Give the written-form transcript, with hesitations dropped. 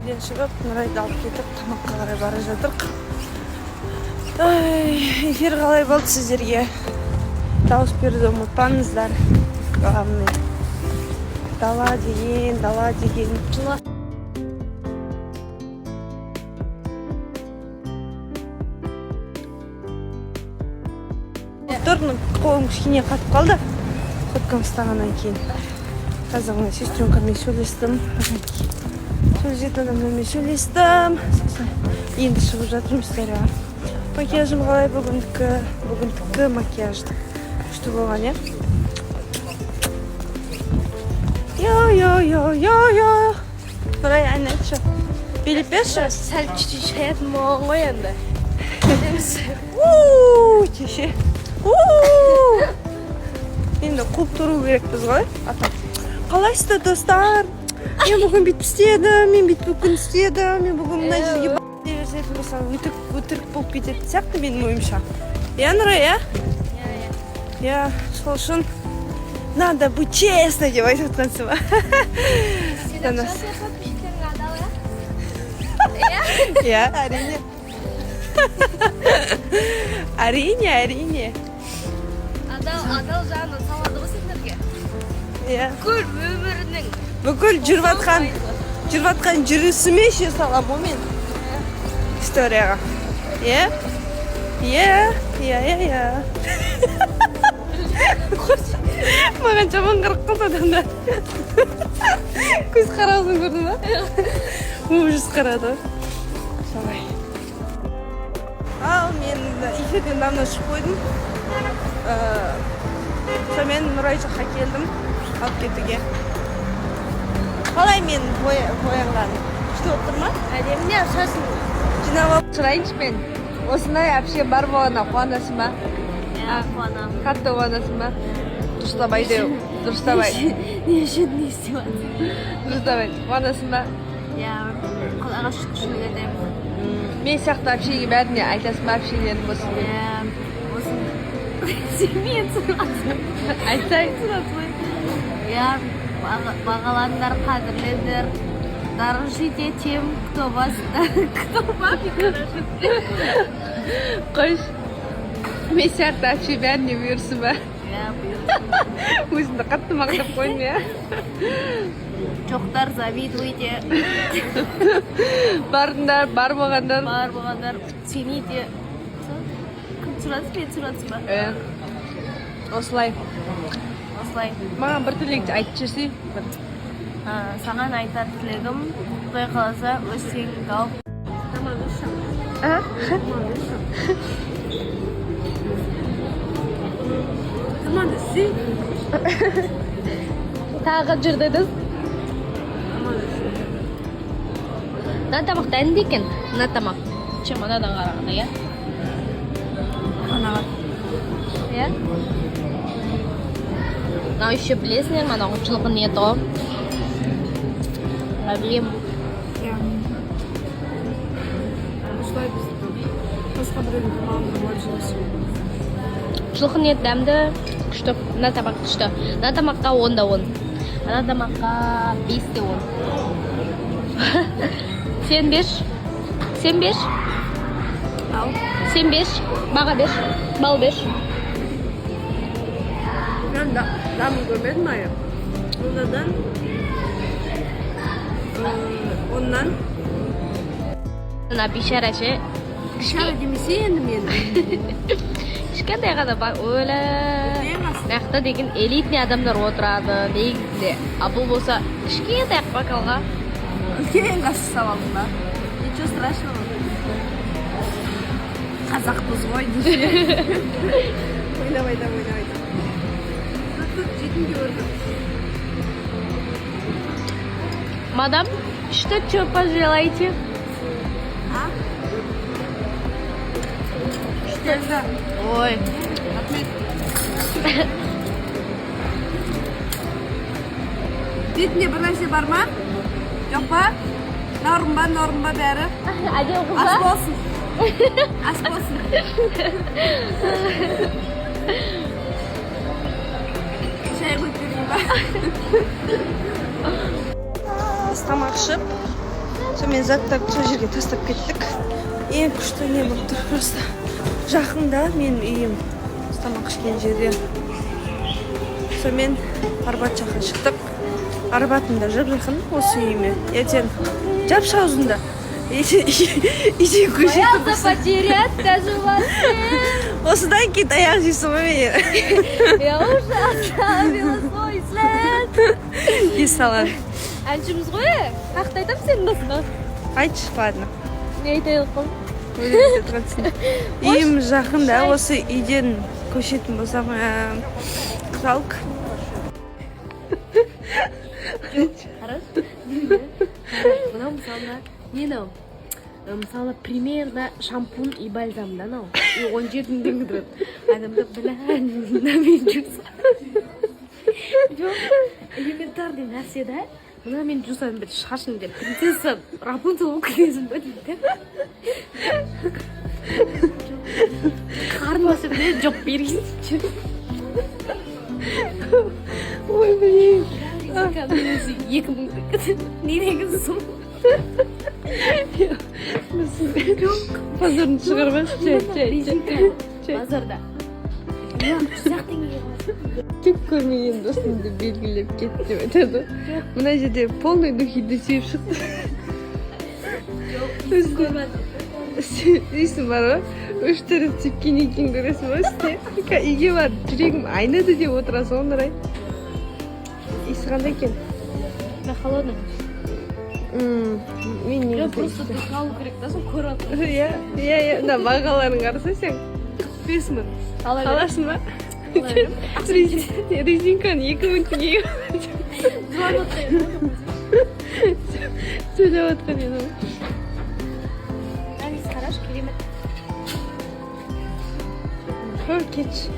Үйден шығып, Нұрайды алып кетіп, тамаққа қарай бара жатырық. Ай, эфир қалай болды сіздерге? Дауыс беруді ұмытпаңыздар. Главный. Дала деген, дала деген. Тұр, қолым кішкене қатып қалды. Соткам ұстағаннан кейін. Қазір мына сестренкамен сөйлестім. Сөйлесетін адамдармен сөйлестім. Сосын енді шығып жатырмын историяға. Макияжым қалай бүгіндікі? Бүгіндікі макияж күшті болған, иә? Йо, йо, йо, йо, йо. Нұрай, ән айтшы. Билеп берші. Сәл чуть-чуть шаятын болған ғой енді. У, кеше. У. Енді қуып тұру керекпіз ғой. Ата. Қалайсыздар, достар? Мен бүгін бүйтіп істедім, мен бүйтіп бүгін істедім, мен бүгін мына жерге дей берсетін болсаң, өтірік өтірік болып кететін сияқты менің ойымша. Иә, Нұрай, иә? Иә, сол үшін надо быть честно деп айтып жатқансың ба? Данас. Подписчиктеріңе адал, иә? Иә, әрине. Әрине, әрине. Адал, адал жағынан салады ғой сендерге. Иә. Бүкіл өмірінің Бүкіл жүріп жатқан жүрісіме ше саламын ғой мен историяға. Иә? Иә. Маған жаман қарап қалды адамдар. Көз қарасын көрдің ба? Ужас қарады. Солай. Ал мен эфирден давно шығып қойдым. Сонымен Нұрай жаққа келдім алып кетуге. Қалай мен боянғаным? Күшті болып тұр ма? Әдемі, не шашын Жинап алып Сұрайыншы мен. Осындай әпше бар болғанына қуанасың ба? Иә, қуанамын. Қатты қуанасың ба? Дұрыстап айт, дұрыстап айт. Не үшін, не істеп жатырсың? Дұрыстап айт. Қуанасың ба? Иә, Құдайға шүкіршілік етемін. Мен сияқты әпшеге бәріне айтасың ба, әпшелерің болсын деп? Иә, осындай сен мен түсіріп. Айтсай. Иә, бағалаңдар, қадірлеңдер, дорожите тем, кто вас, кто вами дорожит. Қойшы. Мен сияқты әпше бәріне бұйырсын ба? Иә, бұйырсын. Өзімді қатты мақтап қойдым, иә. Жоқтар, завидуйте. Бардыңдар, бар болғандар. Бар болғандар, цените. Кім түсіріп, мен түсіріп ба? Иә. Осылай. Осылай. Маған бір тілек айтып жіберсей. Бір. Саған айтар тілегім, Құдай қаласа, өссең тауып. А? Тамақ істей. Тағы жүр дедіңіз. Тамақ істей. Мына тамақ дәмді екен, мына тамақ, чем анадан қарағанда, иә? Қанағат. Иә, мынау еще, білесіңдер ме, анау жылқының еті ғой, білемін. Иә. Осылай біз басқа біреудің тамағын жеп жейміз. Жылқының еті дәмді, күшті. Мына тамақ күшті. Мына тамаққа 10 да 10, ана тамаққа 5 те 10. Сен берші, сен берші. Ал. Сен берші, баға берші, балл берші. Мен да, дәмін көрмедім әлі. Ондан оннан Мына бейшара ше. Бейшара демесе енді мені. Кішкентай ғана бар, өлі. Үлкен ас. Мына жақта деген элитный адамдар отырады негізінде, а бұл болса кішкентай ақ бокалға. Үлкен қасық салып алдым ба? Ничего страшного. Қазақпыз ғой десе. Ойнап айтамын, ойнап айтамын. Тут жейтін көрдім. Мадам, что что пожелаете? А? Что? Ой. Рахмет. Бетінде бір нәрсе бар ма? Жоқ па? Норм ба, норм ба бәрі? Әдемі қыз Ас ба? Болсын. Ас болсын. Шай құйып берейін ба? Біз тамақ ішіп, Сонымен, заттарды сол жерге тастап кеттік. Ең күшті не болып тұр, просто жақында менің үйім тамақ ішкен жерде. Сонымен, Арбат жаққа шықтық. Арбатым да жап жақын осы үйіме. Ертең жапшы аузында, ертең үйден көшетін Боялся потерять даже вас. Осыдан кейін таяқ жейсің ғой менен. Я уже оставила свой след. Ес салады. Әншіміз ғой, хақты айтамын сенің басыңа. Айтшы, ладно. Не айтайық қой? Өлең тұрғансың. Үйім жақын да, осы үйден көшетін болсам, жалко. Қарашы, мынау, мысалы, не мынау? Мысалы, примерно шампунь и бальзам да мынау, и 17 000 теңге тұрады. Адамда, бля, мынамен жуса, жоқ, элементарный нәрсе да. Мынамен жусаң, бір шашың деп принцесса Рапунцель болып кетесің ба дейді да. Қарын басып, не жоқ, бергенші. Ой, блин. Өзі 2000 не деген сұм. Позорын шығармашы, жай, жай. Резинка базарда 100 ақ теңгеге аласың. Түк көрмеген досымды белгілеп кет деп айтады. Мына жерде полный духиді сүйіп шықты. Үйсің бар ғой, үш төрт сепкеннен кейін көресің ғой үстіне. Үйге барып, жүрегім айныды деп отырасың ғой. Нұрай, иісі қандай екен? На холодный. Мен Жоқ, негізі просто духи алу керек та, соны көріп жатырмын. Иә, мына бағаларын қарасай сен, 45 000. Ала беремін. Аласың ба? Ала беремін. Резинканы 2000 теңгеге. Жылап отырайын. Сөйлеп жатқан едім. Қарашы, керемет. Қой, кетші.